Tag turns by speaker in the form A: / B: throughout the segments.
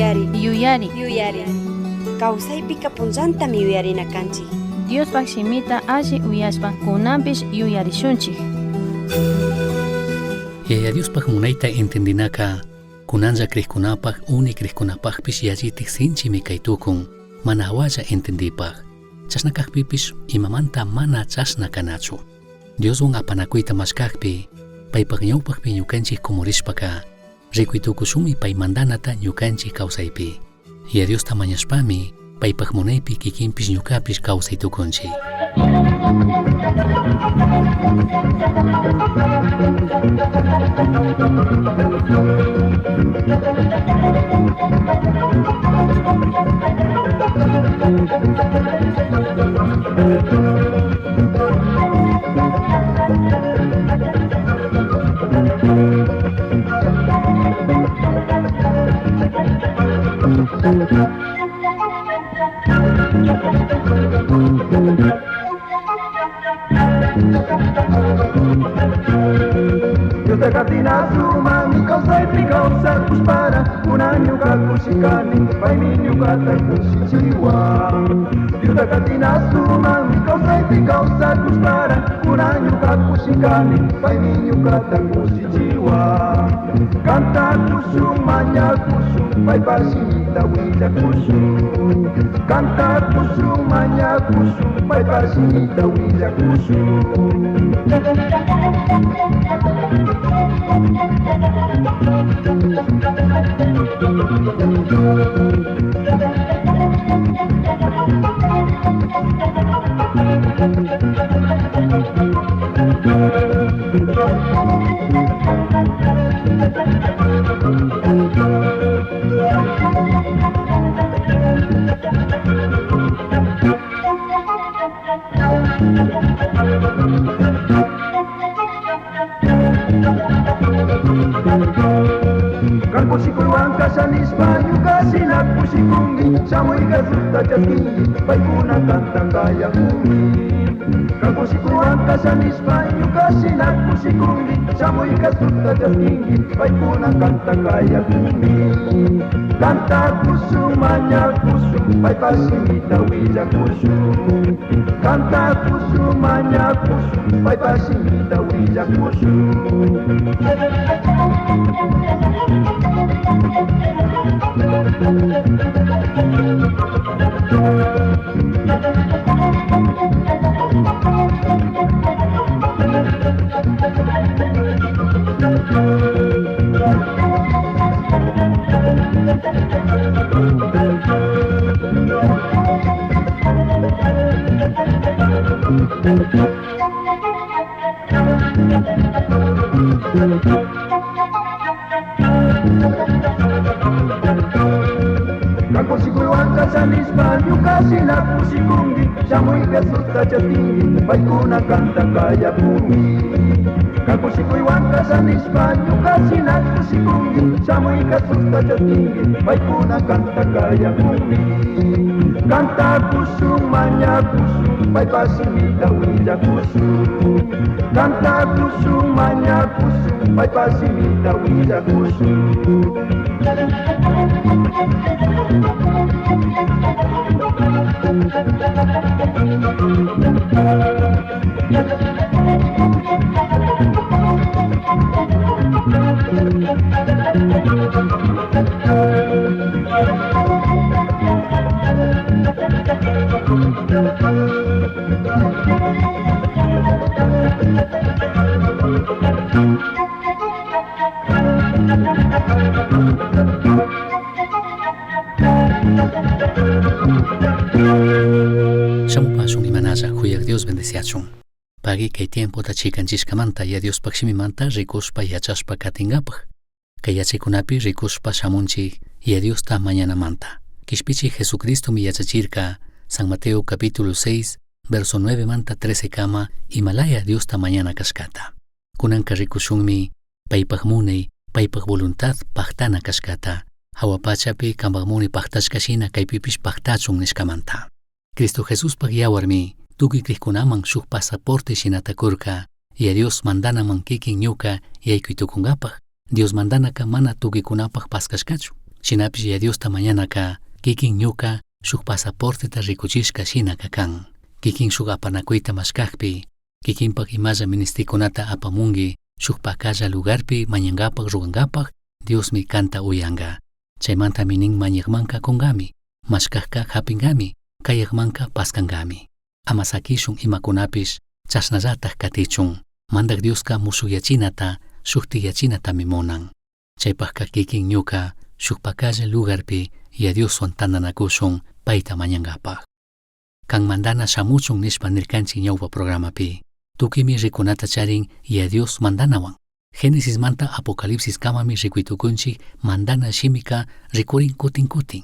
A: Yuyari.
B: Yuyari.
A: Yuyari. Kawsaypika punllantami yuyarina kanchik.
B: Diospaj shimita alli uyashpa kunanpish yuyarishunchik.
C: Yaya Diospaj munayta entendinaka kunanlla crijkunapaj uni crijkunapajpish yallitik sinchimi kay tukun mana hawalla entendipaj. Chashna kajpipish imamanta mana chashna kanachu. Dioswan apanakuyta mashkajpi paypaj ñawpajpi ñukanchik kumurishpaka rikuy tukushunmi pay mandanata ñukanchik kawsaypi. Yaya Diosta mañashpami paypaj munaypi kikinpish ñukapish kawsay tukunchik.
D: Diosta katina sumami kawsaypi kawsakushpara kunan ñuka kushikani paymi ñukata kushichiwan. Diosta katina sumami kawsaypi kawsakushpara kunan ñuka kushikani paymi ñukata kushichiwan. Kantakushun mañakushun paypa shimita willakushun. Kantakushun mañakushun paypa shimita willakushun. Kan kushikuywan kashanishpa ñuka shina kushikunki shamuy Jesusta chaskinki paykuna kantan kayakuni. Kan kushikuywan kashanishpa ñuka shina kushikunki shamuy Jesusta chaskinki paykuna kantan kayakuni. Kantakushun mañakushun paypa shimita willakushun. Kantakushun mañakushun paypa shimita willakushun. Kan kushikuywan kashanishpa ñuka shina kushikunki shamuy Jesusta chaskinki paykuna kantan kayakuni. Kan kushikuywan kashanishpa ñuka shina kushikunki shamuy Jesusta chaskinki paykuna kantan kayakuni. Kantakushun mañakushun paypa shimita willakushun. Kantakushun mañakushun paypa shimita willakushun.
C: Shamupashun imanalla huyaq Dios bendeciachun. Pagui kay tiempota chikanchishkamanta ya Diospaj shimimanta rikushpa yachashpa katingapaj. Kay yachaykunapi rikushpa shamunchik ya Diosta mañanamanta. Kishpichi Jesucristomi yachachirka San Mateo capítulo 6 verso 9 manta 13 kama imalaya Diosta mañana kashkata. Kunanka rikushunmi paypaj munay, paypaj voluntad pajtana kashkata. Hawa pachapi kambaj munay pajtashka shina kaypipish pajtachun nishkamanta. Cristo Jesuspaj yawarmi tukuy crijkunaman shuk pasaporte shinata kurka ya Dios mandanaman kikin ñuka yaykuy tukunkapaj. Dios mandanaka mana tukuykunapaj paskashkachu. Shinapish Yaya Diosta mañanaka kikin ñuka shuk pasaporteta rikuchishka shinaka kan. Kikin shuk apanakuyta mashkakpi, kikinpak imalla ministikunata apamunki shuk pakalla lugarpi mañankapak rugankapak, Diosmi kanta uyanka. Chaymantami nin mañakmanka kunkami, mashkakka hapinkami, kayakmanka paskankami. Ama sakishun imakunapish chashnallatak katichun. Mandak Dioska mushukyachinata, shuktiyachinatami munan. Chaypakka kikin ñuka shuk pakalla lugarpi Yaya Dioswan tantanakushun payta mañankapak. Kan mandana shamuchun nishpa nirkanchik ñawpa programapi. Tukuymi rikunata charin Yaya Dios mandanawan. Génesismanta Apocalipsis kamami rikuytukunchik mandana shimika rikurin kutin kutin.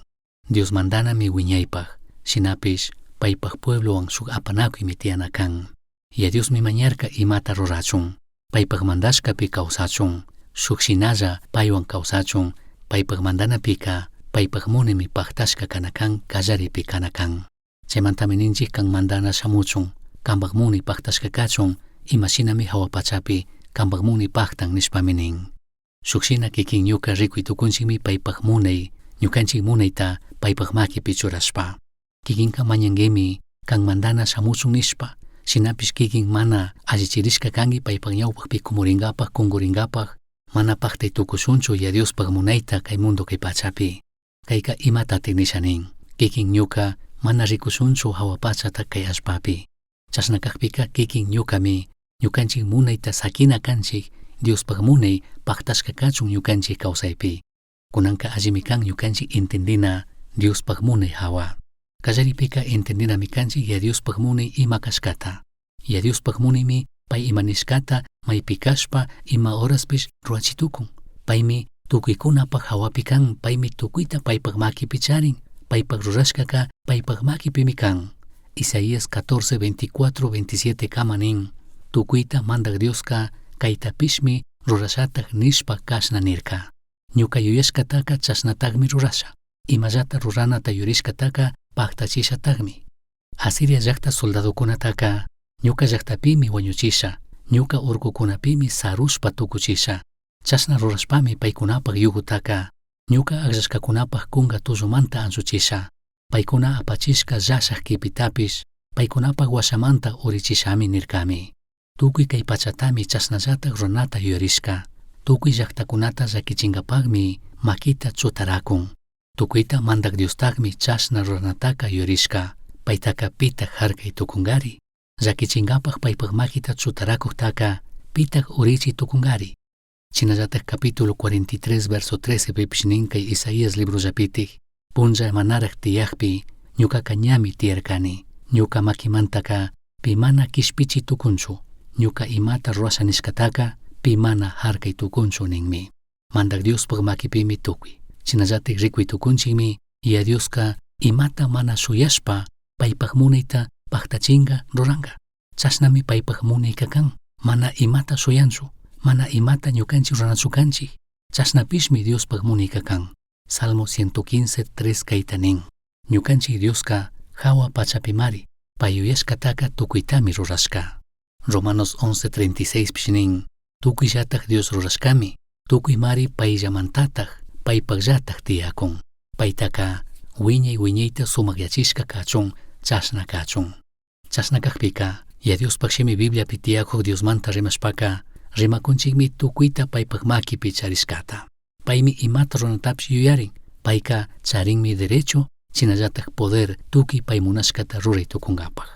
C: Dios mandanami wiñaypak, shinapish paypak pueblowan shuk apanakuymi tiyana kan. Yaya Diosmi mañarka imata rurachun, paypak mandashkapi kawsachun, shuk shinalla paywan kawsachun, paypak mandanapika paypak munaymi paktashka kana kan, kallaripi kana kan. Chaymantami ninchik kan mandana shamuchun, kanpak munay paktashka kachun, ima shinami hawa pachapi kanpak munay paktan nishpami nin. Shuk shina kikin ñuka rikuy tukunchikmi paypak munay, ñukanchik munayta paypak makipi churashpa. Kikinka mañankimi kan mandana shamuchun nishpa, shinapish kikin mana allichirishka kanki paypak ñawpakpi kumurinkapak, kunkurinkapak, mana paktay tukushunchu Yaya Diospak munayta kay mundo kay pachapi. Kayka imatatik nisha nin, kikin ñuka mana rikushunchu hawa pachata kay allpapi. Chashna kakpika kikin ñukami ñukanchik munayta sakina kanchik Diospak munay paktashka kachun ñukanchik kawsaypi. Kunanka allimi kan ñukanchik entendina Diospak munay hawa. Kallaripika entendinami kanchik Yaya Diospak munay ima kashkata. Yaya Diospak munaymi pay ima nishkata maypi kashpa ima horaspish rurachitukun. Paymi tukuykunapak hawapi kan, paymi tukuyta paypak makipi charin, paypak rurashkaka paypak makipimi kan. Isaías 14, 24, 27 kama nin, tukuyta mandak Dioska kaytapishmi rurashatak nishpa kashna nirka. Ñuka yuyashkataka chashnatakmi rurasha. Imallata ruranata yurishkataka paktachishatakmi. Asiria llakta soldadokunataka ñuka llaktapimi wañuchisha, ñuka urkukunapimi sarushpa tukuchisha. Chashna rurashpami paykunapak yugutaka ñuka akllashkakunapak kunka tullumanta anchuchisha. Paykuna apachishka llashak kipitapish paykunapak washamanta urichishami nirkami. Tukuy kay pachatami chashnallatak ruranata yuyarishka. Tukuy llaktakunata llakichinkapakmi makita chutarakun. Tukuyta mandak Diostakmi chashna ruranataka yuyarishka. Paytaka pitak harkay tukunkari. Llakichinkapak paypak makita chutarakuktaka pitak urichi tukunkari. Shinallatak capítulo 43 verso 13 pipish nin kay Isaías librollapitik, punlla manarak tiyakpi ñukaka ñami tiyarkani. Ñuka makimantaka pi mana kishpichi tukunchu. Ñuka imata rurasha nishkataka pi mana harkay tukunchu ninmi. Mandak Diospak makipimi tukuy. Shinallatik rikuy tukunchikmi Yaya Dioska imata mana shuyashpa paypak munayta paktachinka ruranka. Chashnami paypak munayka kan. Mana imata shuyanchu, mana imata ñukanchik ruranachu kanchik. Chashnapishmi Diospak munayka kan. Salmo 115, 3 kayta nin. Ñukanchik Dioska hawa pachapimari, pay yuyashkataka tukuytami rurashka. Romanos 11, 36 pish nin, tukuyllatak Dios rurashkami, tukuy mari payllamantatak, paypakllatak tiyakun. Paytaka wiñay wiñayta sumakyachishka kachun, chashna kachun. Chashna kakpika, Yaya Diospak shimi Bibliapi tiyakuk Diosmanta rimashpaka, rimakunchikmi tukuyta paypak makipi charishkata. Paymi imata ruranatapish yuyarin, payka charinmi derecho, shinallatak poder tukuy pay munashkata ruray tukunkapak.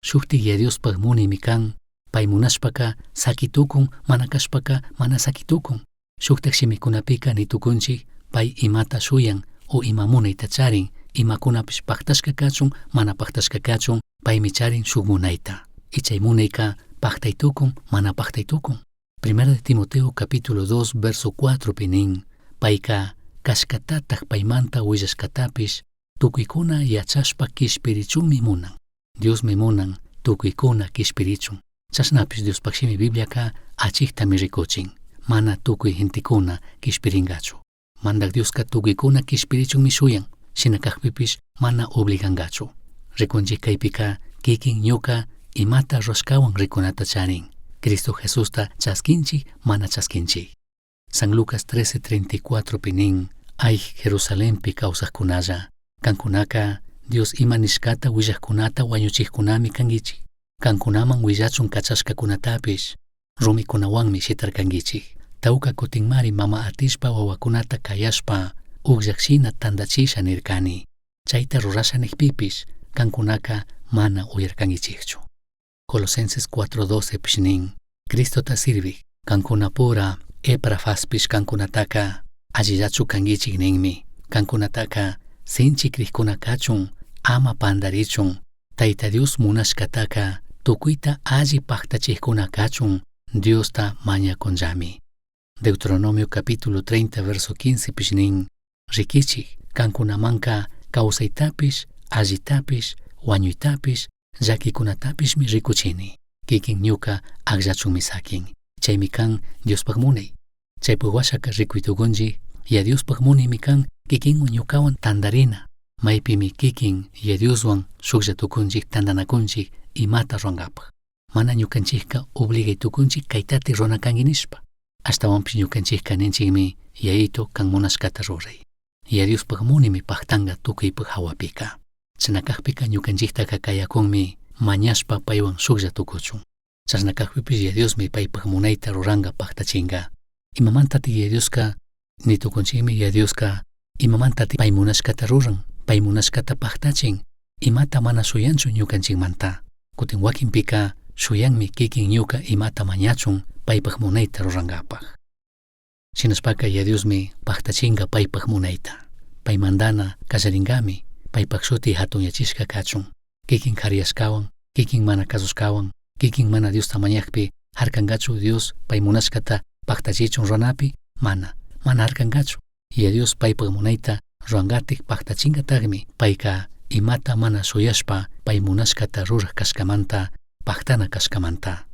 C: Shuktik Yaya Diospak munaymi kan, pay munashpaka sakitukun, mana kashpaka mana sakitukun. Shuktak shimikunapika nitukunchik pay imata shuyan o ima munayta charin, imakunapish paktashka kachun, mana paktashka kachun, paymi charin shuk munayta. Y chay munayka paktay tukun, mana paktay tukun. Primera de Timoteo capítulo 2 verso 4 pi nin, payka kashkatatak paymanta willashkatapish tukuykuna yachashpa kishpirichunmi munan. Diosmi munan tukuykuna kishpirichun. Chashnapish Diospak shimi Bibliaka achiktami rikuchin. Mana tukuy gentekuna kishpiringachu. Mandak Dioska tukuykuna kishpirichunmi shuyan. Shina kakpipish mana obligangachu. Rikunchik kaypika kikin ñuka imata rurashkawan rikunata charin. Cristo Jesusta chaskinchik mana chaskinchik. San Lucas 13:34 pi nin, Aij Jerusalenpi causajcunalla, cancunaca Dios ima nishcata huillajcunata huañuchijcunami canguichij. Cancunaman huillachun cachashcacunatapish rumicunahuanmi shitarcanguichij. Tauca cutinmari mama atishpa huahuacunata cayashpa ugllaj tandachisha nircani. Chaita rurasha nijpipish cancunaca mana uyarcanguichijchu. Colosenses 4:12 pish nin, Cristota sirvij, cancunapura Epafaspish cancunataca allillachu canguichij ninmi. Cancunataca sinchi crijcuna cachun, ama pandarichun, Taita Dios munashcataca tucuita alli pajtachijcuna cachun, Diosta mañacunllami. Deuteronomio capítulo 30 verso 15 pish nin, Riquichij, cancunamanca causaitapish, allitapish, huañuitapish, llaquicunatapishmi ricuchini. Kikin ñuka agllachunmi saquin. Chaymi kan Diospaj munay. Chaypaj huashaca ricuitucunchik, ya Diospaj munaymi kan kikinwan ñukawan tandarina. Maypimi kikin ya Dioswan shuklla tucunchik tandanakunchik imata rurankapak. Mana ñukanchikka obligay tucunchik kaytati rurana kanki nishpa. Ashtawanpish ñukanchikka ninchikmi Yayito kan munashkata ruray. Ya Diospaj munaymi pajtanga tukuypaj hawapika. Chashna kajpika ñukanchiktaka kayakunmi mañashpa paywan shuklla tukuchun. Chashna kajpipish ya Diosmi paypaj munayta ruranka pajtachinka. Imamantatik ya Dioska ni tukunchikmi ya Dioska imamantatik pay munashkata ruran, pay munashkata pajtachin, imata mana shuyanchu ñukanchikmanta. Kutin wakinpika shuyanmi kikin ñuka imata mañachun paypaj munayta rurankapaj. Shinashpaka ya Diosmi pajtachinka paypaj munayta. Pay mandana kallarinkami, paypaj shuti hatunyachishka kachun. Kikin kariyashkawan, kikin mana kasushkawan, kikin mana Diosta mañakpi harkankachu Dios pay munashkata pajtachichun ruranapi, mana, mana harkankachu. Ya Dios paypaj munayta rurankatik pajtachinkatakmi payka imata mana shuyashpa pay munashkata ruraj kashkamanta, pajtana kashkamanta.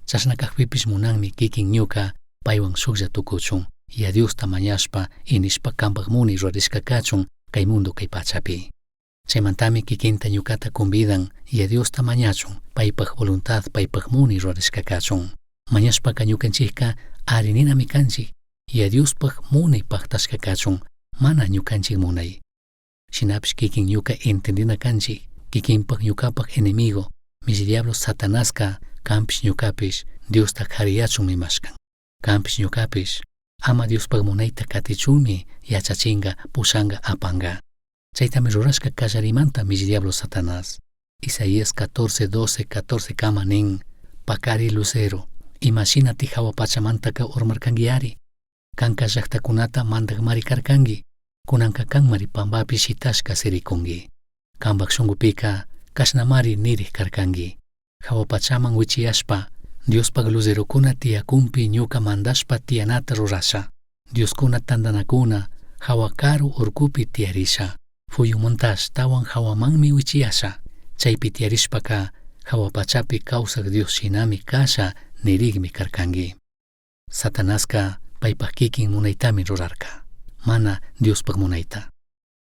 C: Chashna kajpipish munanmi kikin ñuka paywan shuklla tukuchun, ya Diosta mañashpa inishpa kanpaj munay rurarishka kachun kay mundo kay pachapi. Chaymantami kikinta ñukata convidan ya Diosta mañachun, paypaj voluntad, paypaj munay rurarishka kachun. Mañashpaka ñukanchikka ari ninami kanchik, ya Diospaj munay pajtashka kachun, mana ñukanchik munay. Shinapish kikin ñuka entendina kanchik, kikinpaj ñukapaj enemigo, mishi diablo Satanaska kanpish ñukapish Diosta kariyachunmi mashkan. Kanpish ñukapish ama Diospaj munayta katichunmi yachachinga, pushanga, apanga. Chaytami rurashka kallarimanta mishi diablo Satanás. Isaías 14, 12, 14 kama nin, Pakari lucero, imashinati hawa pachamantaka urmarkanguiari. Kanka llaktakunata mandakmari karkanki, kunanka kanmari pambapi shitashka sirikunki. Kanpak shunkupika kashnamari nirij karkanki. Hawa pachaman wichiyashpa, Diospaj luzerokuna tiyakunpi ñuka mandashpa tiyanata rurasha. Dioskuna tandanakuna hawa karu urkupi tiyarisha. Fuyumunta ashtawan hawamanmi wichiyasha. Chaypi tiyarishpaka hawa pachapi kawsak Dios shinami kasha nirikmi karkanki. Satanaska paypaj kikin munaytami rurarka, mana Diospaj munayta.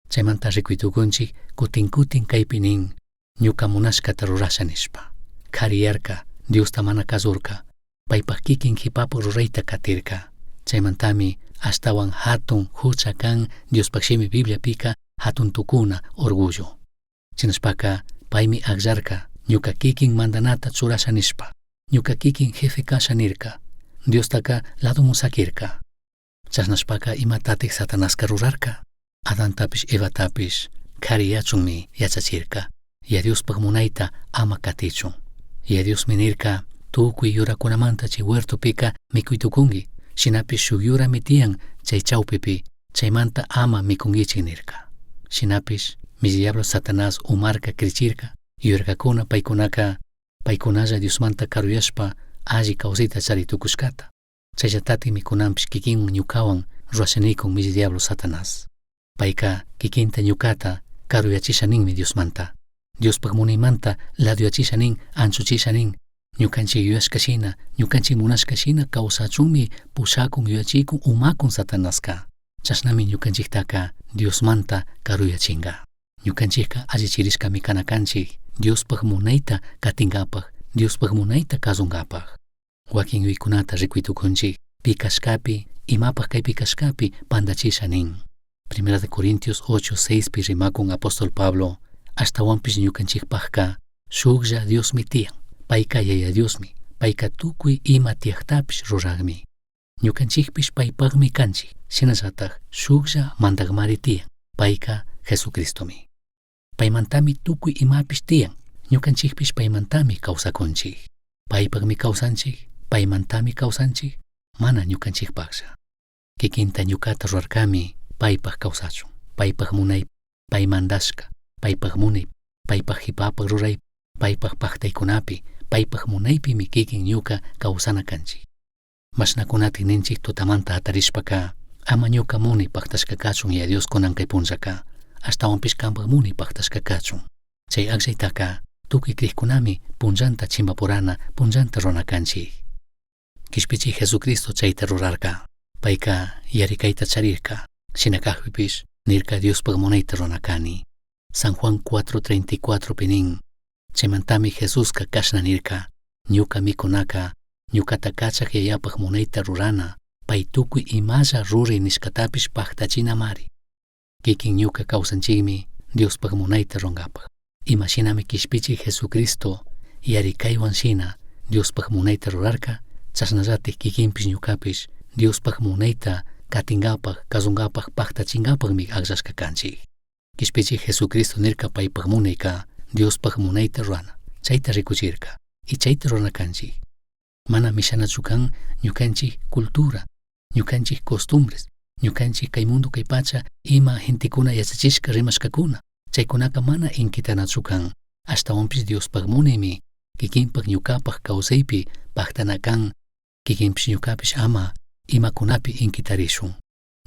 C: Chaymanta rikuytukunchik kutin kutin kaypi nin, ñuka munashkata rurasha nishpa. Kariyarka, Diosta mana kasurka, paypaj kikin jipapak rurayta katirka. Chaymantami ashtawan hatun hucha kan Diospaj shimi Bibliapika hatun tukuna orgullo. Shinashpaka paymi akllarka ñuka kikin mandanata churasha nishpa, ñuka kikin jefe kasha nirka, Diostaka ladomun sakirka. Chashnashpaka imatatik Satanaska rurarka? Adantapish Evatapish kariyachunmi yachachirka, ya Diospaj munayta ama katichun. Ya Diosmi nirka tukuy yurakunamanta chay huertopika mikuytukunki, shinapish shuk yurami tiyan chay chawpipi, chaymanta ama mikunkichik nirka. Shinapish mishi diablo Satanás umarka krichirka, yuyarkakuna paykunaka paykunalla Diosmanta karuyashpa alli kawsayta chari tukushkata. Chayllatatikmi kunanpish kikinwan ñukawan rurashanikun mishi diablo Satanás. Payka kikinta ñukata karuyachisha ninmi Diosmanta. Diospaj munaymanta laduyachisha nin, anchuchisha nin. Ñukanchik yuyashka shina, ñukanchik munashka shina kawsachunmi pushakun, yuyachikun, umakun Satanaska. Chashnami ñukanchiktaka Diosmanta karuyachinka. Ñukanchikka allichirishkami kana kanchik Diospaj munayta katinkapaj, Diospaj munayta kasunkapaj. Wakin yuyaykunata rikuytukunchik, pi kashkapi, imapaj kaypi kashkapi pandachisha nin. Primera de Corintios 8, 6 pi rimakun apóstol Pablo, ashtawanpish ñukanchikpajka shuklla Diosmi tiyan, payka Yaya Diosmi, payka tukuy ima tiyaktapish ruragmi. Ñukanchikpish paypagmi kanchik, shinallataj shuklla mandagmari tiyan, payka Jesucristomi. Paymantami tukuy imapish tiyan, ñukanchikpish paymantami kawsakunchik. Paypagmi kawsanchik, paymantami kawsanchik, mana ñukanchikpaqlla. Kikinta ñukata rurarkami paypaj kawsachun, paypaj munay, pay mandashka, paypaj munay, paypaj hipapaj ruray, paypaj pajtaykunapi, paypaj munaypimi kikin ñuka kawsana kanchik. Mashnakunatik ninchik tutamanta hatarishpaka, ama ñuka munay pajtashka kachun ya Dios kunan kay punllaka, ashtawanpish kanpaj munay pajtashka kachun. Chay akllaytaka tukuy krikkunami punllanta chimpapurana, punllanta rurana kanchik. Kishpichik Jesucristo chayta rurarka. Payka yarikayta charirka. Shina kajpipish nirka Diospaj munayta rurana kani. San Juan 4:34 pi nin, chaymantami Jesuska kashna nirka, ñuka mikunaka, ñukata kachaj Yayapaj munayta rurana, pay tukuy imalla ruray nishkatapish pajtachinamari. Kikin ñuka kawsanchikmi Diospaj munayta rurankapaj. Imashinami kishpichik Jesucristo yarikaywan shina Diospaj munayta rurarka, chashnallatik kikinpish ñukapish Diospaj munayta katinkapaj, kasunkapaj, pajtachinkapajmi akllashka kanchik. Kishpichik Jesucristo nirka paypaj munayka Diospaj munayta rurana, chayta rikuchirka, y chayta rurana kanchik. Mana mishanachu kan ñukanchik cultura, ñukanchik costumbres, ñukanchik kay mundo kay pacha ima gentekuna yachachishka rimashkakuna, chaykunaka mana inkitanachu kan, ashtawanpish Diospaj munaymi kikinpaj ñukapaj kawsaypi pajtana kan, kikinpish ñukapish ama imakunapi inkitarishun.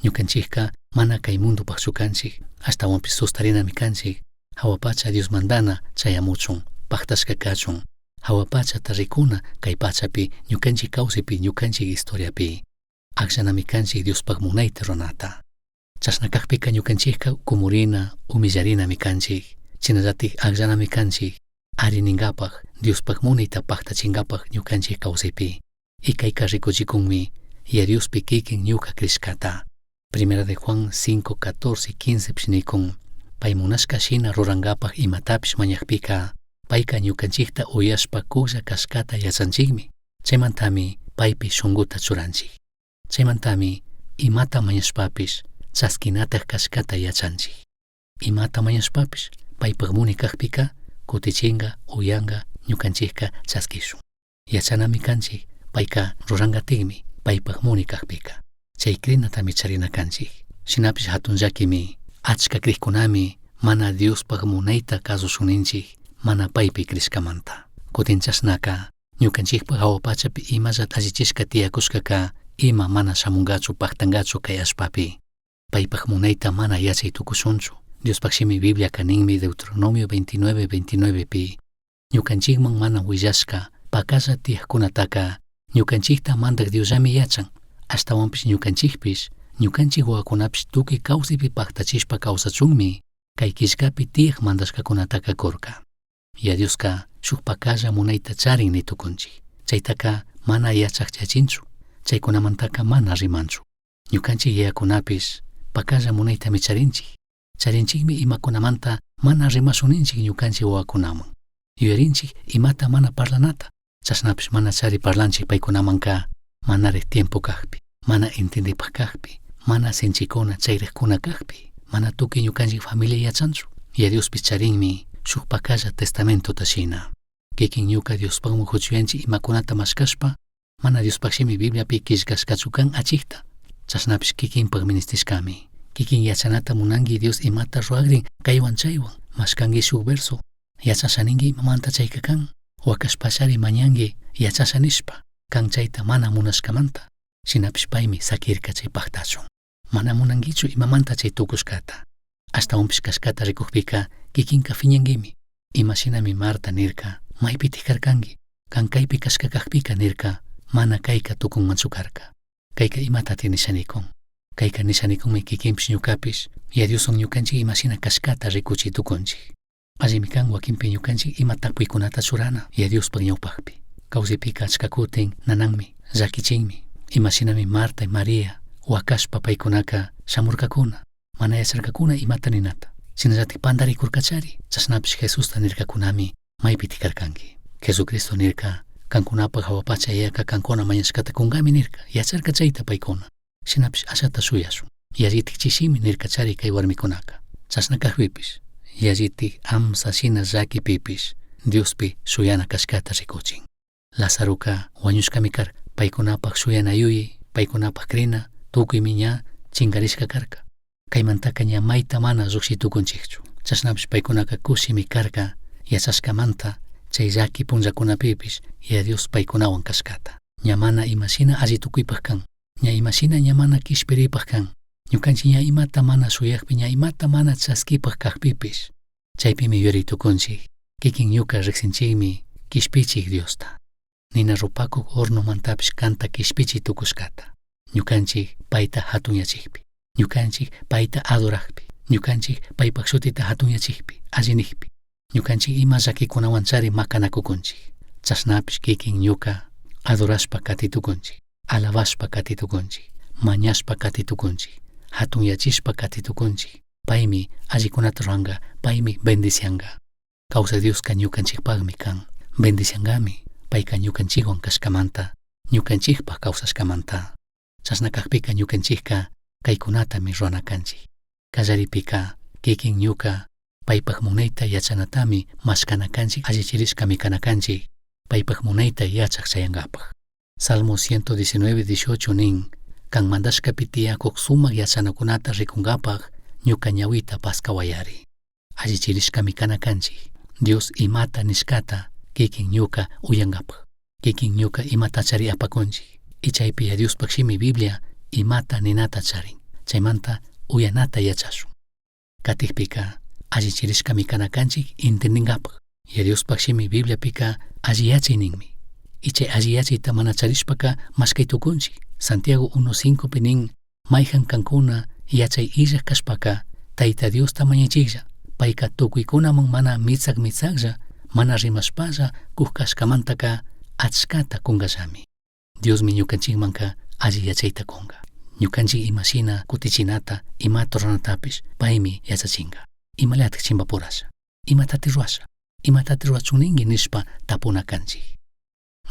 C: Ñukanchikka mana kay mundopajchu kanchik, ashtawanpish sustarinami kanchik, hawa pacha Dios mandana chayamuchun, pajtashka kachun, hawa pachata rikuna kay pachapi ñukanchik kawsaypi ñukanchik historiapi. Akllanami kanchik Diospaj munayta ruranata. Chashna kajpika ñukanchikka kumurina, humillarinami kanchik, shinallatik akllanami kanchik, ari ninkapaj Diospaj munayta pajtachinkapaj ñukanchik kawsaypi. Y kayka rikuchikunmi ya Diospi kikin ñuka crishkata. Primera de Juan 5, 14 y 15 pish nikun, pay munashka shina rurankapaj imatapish mañakpika, payka ñukanchikta uyashpa kulla kashkata yachanchikmi, chaymantami paypi shunkuta churanchik. Chaymantami imata mañashpapish chaskinataj kashkata yachanchik. Imata mañashpapish paypaj munay kajpika kutichinka, uyanka, ñukanchikka chaskishun. Yachanami kanchik, payka rurankatikmi paypaj munay kajpika. Chay crinatami charina kanchik. Shinapish hatun llakimi, achka krikkunami mana Diospaj munayta kasushunninchik, mana paypi crishkamanta. Kutin chashnaka, ñukanchikpaj hawa pachapi imalla allichishka tiyakushkaka ima mana shamunkachu pajtankachu kay allpapi. Paypaj munayta mana yachay tukushunchu. Diospaj shimi Bibliaka ninmi Deuteronomio 29, 29 pi, ñukanchikman mana willashka pakalla tiyajkunataka ñukanchikta mandak Diosllami yachan, ashtawanpish ñukanchikpish, ñukanchik wawakunapish tukuy kawsaypi pajtachishpa kawsachunmi kay killkapi tiyaj mandashkakunataka kurka. Ya Dioska shuk pakalla munayta charin ni tukunchik. Chaytaka mana yachakchachinchu, chaykunamantaka mana rimanchu. Ñukanchik yayakunapish pakalla munaytami charinchik. Charinchikmi imakunamanta mana rimashuninchik ñukanchik wawakunaman. Yuyarinchik imata mana parlanata, chashnapish mana chari parlanchik paykunamanka manarik tiempo kajpi, mana entendipaj kajpi, mana sinchikuna chayrikkuna kajpi, mana tukuy ñukanchik familia yachanchu. Ya Diospish charinmi shuk pakalla testamentota shina. Kikin ñuka Diospakman huchuyanchik imakunata mashkashpa, mana Diospaj shimi Bibliapi killkashkachu kan achikta, chashnapish kikinpaj ministishkami. Kikin yachanata munanki Dios imata rurakrin kaywan chaywan, mashkanki shuk verso, yachasha ninki imamanta chayka kan, wakashpashari mañanki yachasha nishpa, kan chayta mana munashkamanta, shinapish paymi sakirka chay pajtachun. Mana munankichu imamanta chay tukushkata. Ashtawanpish kashkata rikukpika kikinka fiñankimi. Imashinami Marta nirka, maypitik karkanki, kan kaypi kashka kakpika nirka, mana kayka tukunmanchu karka. Kayka imatati nishanikun. Kayka nishanikunmi kikinpish ñukapish, ya Dioswan ñukanchik imashina kashkata rikuchi tukunchik. Allimi kan wakinpi ñukanchik ima tapuykunata churana ya Diospaj ñawpakpi. Kawsaypika achka kutin nananmi, llakichinmi. Imashinami Marta y María wakashpa paykunaka shamurkakuna. Mana yacharkakuna imata ninata. Shinallatik pandaricurcachari. Chashnapish Jesusta nirkakunami maypitik karkanki. Jesucristo nirka kankunapaj jahua pacha Yayaka kankuna mañashkata kunkami nirka. Yacharka chayta paykuna. Shinapish ashata shuyashun. Yallitik chishimi nirkachari kay warmikunaka. Chashna kakpipish yallitik amsa shina llakipipish Diospi shuyana kashkata rikuchin. Lazaroka wañushkami karka. Paykunapaj shuyana yuyay, paykunapaj crina, tukuymi ña chinkarishka karka. Kaymantaka ña mayta mana llukshi tukunchikchu. Chashnapish paykunaka kushimi karka yachashkamanta chay llaki punllakunapipish Yaya Dios paykunawan kashkata. Ña mana imashina alli tukuypak kan. Ña imashina ña mana kishpiripak kan. Ñukanchik ña imata mana shuyakpi ña imata mana chaskipak kakpipish chaypimi yuyari tukunchik. Kikin ñuka riksinchikmi kishpichik Diosta. Nina rupakuk hornomantapish kanta kishpichi tukushkata. Ñukanchik payta hatunyachikpi. Ñukanchik payta adorakpi. Ñukanchik paypak shutita hatunyachikpi, alli nikpi. Ñukanchik ima llakikunawan chari makanakukunchik. Chashnapish kikin ñuka adorashpa katitukunchik, alabashpa katitukunchik, mañashpa katitukunchik, hatunyachishpa katitukunchik. Paymi allikunata ruranka, paymi bendicianka. Kawsay Dioska ñukanchikpakmi kan. Bendiciankami, payka ñukanchikwan kashkamanta, ñukanchikpak kawsashkamanta. Chashna kakpika ñukanchikka kaykunatami rurana kanchik. Kallaripika kikin ñuka paypak munayta yachanatami mashkana kanchik, allichirishkami kana kanchik, paypak munayta yachak chayankapak. Salmo 119, 18 nin, kan mandashkapi tiyakuk sumak yachanakunata rikunkapak ñuka ñawita paskawayari. Allichirishkami kana kanchik. Dios imata nishkata kikin ñuka uyankapak. Kikin ñuka imata chari apakunchik. Y chaypi Diospak shimi Biblia imata ninata charin. Chaymanta uyanata yachashun. Katikpika allichirishkami kana kanchik entendinkapak. Y Diospak shimi Bibliapika alli yachay ninmi. Y chay alli yachayta mana charishpaka mashkay tukunchik. Santiago 1.5 pi nin, mayhan kankuna yachay illak kashpaka Tayta Diosta mañachiklla. Payka tukuykunaman mana mitsak mitsaklla, mana rimashpalla kuk kashkamantaka achkata kunkallami. Diosmi ñukanchikmanka alli yachayta kunka. Ñukanchik imashina kutichinata, imata ruranatapish paymi yachachinka. Imalatik chimpapurasha, imatati ruasha, imatati ruachun nishpa tapuna kanchik.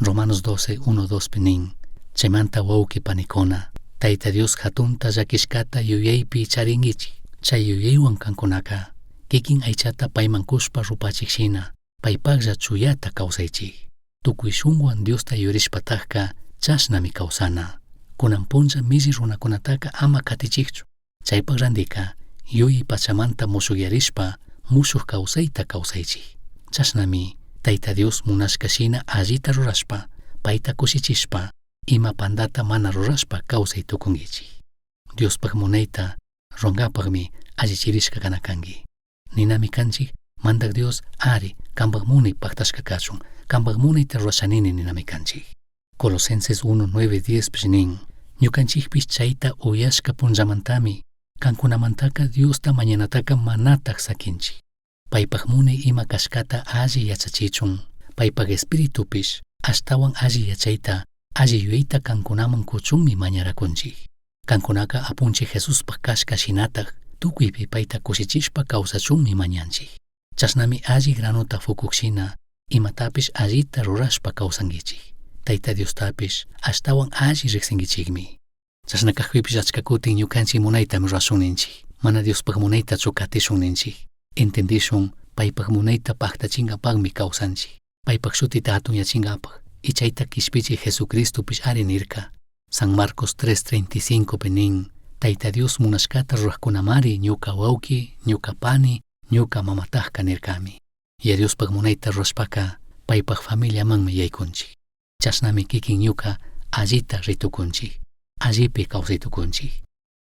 C: Romanos 12, 1, 2 pi nin, chaymanta wawqi panikuna, Tayta Dios hatunta llakishkata yuyaypi charinkichik. Chay yuyaywan kankunaka, kikin aychata payman kushpa rupachik shina, paypaklla chuyata kawsaychik. Tukuy shunkuwan Diosta yurishpatakka chashnami kawsana. Kunan punlla milli runakunataka ama katichikchu. Chaypak randika, yuyay pachamanta mushukyarishpa mushuk kawsayta kawsaychik. Chashnami Tayta Dios munashka shina allita rurashpa, payta kushichishpa, ima pandata mana rurashpa kawsay tukunkichik. Diospak munayta runkapakmi allichirishka kana kanki. Ninami kanchik, mandak Dios ari kanpak munay paktashka kachun, kanpak munayta rurashanini ninami kanchik. Colosenses 1, 9, 10 pish nin, ñukanchikpish chayta uyashka punllamantami, kankunamantaka Diosta mañanataka manatak sakinchik. Paypak munay ima kashkata alli yachachichun, paypak espiritupish ashtawan alli yachayta, alli yuyayta kankunaman kuchunmi mañarakunchik. Kankunaka apunchik Jesuspak kashka shinatak tukuypi payta kushichishpa kawsachunmi mañanchik. Chashnami alli granota fukuk shina, imatapish allita rurashpa kawsankichik. Tayta Diostapish ashtawan alli riksinkichikmi. Chashna kakpipish achka kutin ñukanchik munaytami rurashun ninchik. Mana Diospak munaytachu katishun ninchik. Entendishun paypak munayta paktachinkapakmi kawsanchik. Paypak shutita hatunyachinkapak. Y chayta kishpichik Jesucristopish ari nirka. San Marcos 3.35 pi nin, Tayta Dios munashkata rurajkunamari ñuka wawki, ñuka pani, ñuka mamatakka nirkami. Yaya Diospak munayta rurashpaka paypak familiamanmi yaykunchik. Chashnami kikin ñuka allita ritukunchik, allipi kawsaytukunchik.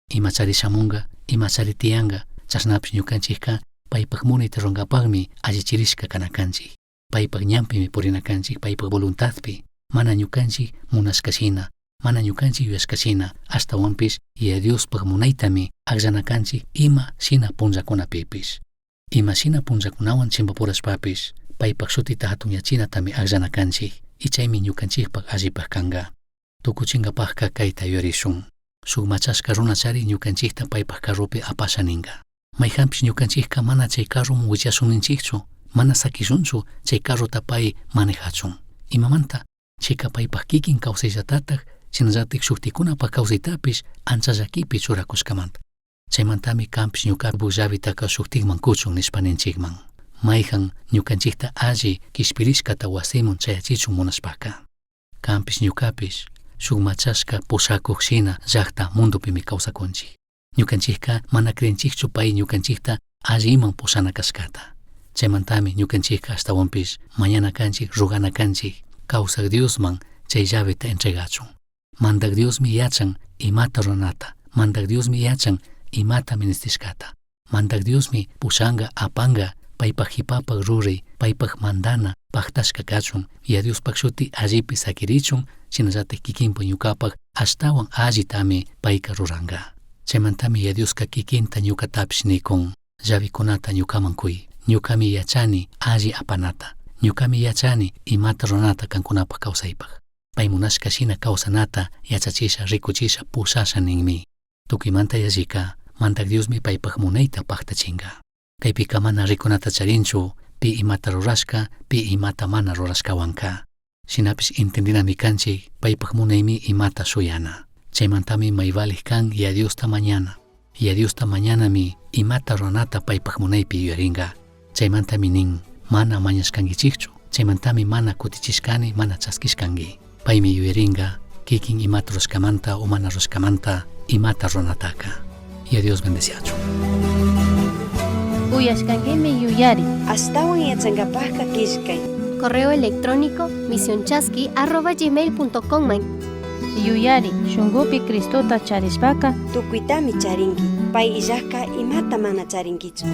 C: Imachari shamunka, imachari tiyanka, chashnapish ñukanchikka paypak munayta rurankapakmi allichirishka kana kanchik. Paypak ñanpimi purina kanchik, paypak voluntadpi, mana ñukanchik munashka shina, mana ñukanchik yuyashka shina, ashtawanpish Yaya Diospak munaytami akllana kanchik ima shina punllakunapipish. Ima shina punllakunawan chimpapurashpapish, paypak shutita hatunyachinatami akllana kanchik, y chaymi ñukanchikpak allipak kanka. Tukuchinkapakka kayta yuyarishun. Shuk machashka runachari ñukanchikta paypaj carropi apasha ninga. Mayhanpish ñukanchikka mana chay carroman wichashun ninchikchu, mana sakishunchu chay carrota pay manejachun. Imamanta? Chayka paypaj kikin kawsayllatataj shinallatik shuktikunapaj kawsaytapish ancha llakipi churakushkamanta. Chaymantami kanpish ñukapak llavitaka shuktikman kuchun nishpa ninchikman. Mayhan ñukanchikta alli kishpirishkata wasiman chayachichun munashpaka. Kanpish ñukapish shuk machashka pushakuq shina llakta mundopimi kawsakunchik. Ñukanchikka mana creenchikchu pay ñukanchikta alliman pushana kashkata. Chaymantami ñukanchikka ashtawanpish mañana kanchik, rugana kanchik, kawsak Diosman chay llaveta entregachun. Mandak Diosmi yachan imata ruranata, Mandak Diosmi yachan imata ministishkata. Mandak Diosmi pushanga apanga paypaj jipapaj ruray, paypaj mandana paktashka kachun, Yaya Diospaj shuti allipi sakirichun, shinallatik kikinpak ñukapak ashtawan allitami payka ruranka. Chaymantami Yaya Dioska kikinta ñukatapish nikun, llavikunata ñukaman kuy, ñukami yachani alli apanata, ñukami yachani imata ruranata kankunapak kawsaypak. Pay munashka shina kawsanata yachachisha, rikuchisha, pushasha ninmi. Tukuymanta yallika, Mandak Diosmi paypak munayta paktachinka. Kaypika mana rikunata charinchu, pi imata rurashka, pi imata mana rurashkawanka. Shinapish entendinami kanchik, paypak munaymi imata shuyana. Chaymantami may valij kan Yaya Diosta mañana. Yaya Diosta mañanami imata ruranata paypak munaypi yuyarinka. Chaymantami nin, mana mañashkankichikchu, chaymantami mana kutichishkani, mana chaskishkanki. Paymi yuyarinka, kikin imata rurashkamanta o mana rurashkamanta imata ruranataka. Yaya Dios bendeciachun.
B: Uyashkankimi yuyari.
A: Ashtawan yachankapajka killkay.
E: Correo electrónico misionchasqui@gmail.com man.
B: Yuyari, shunkupi Cristota charishpaka
A: Tukuytami charinki. Pay illajka imata mana charinkichu.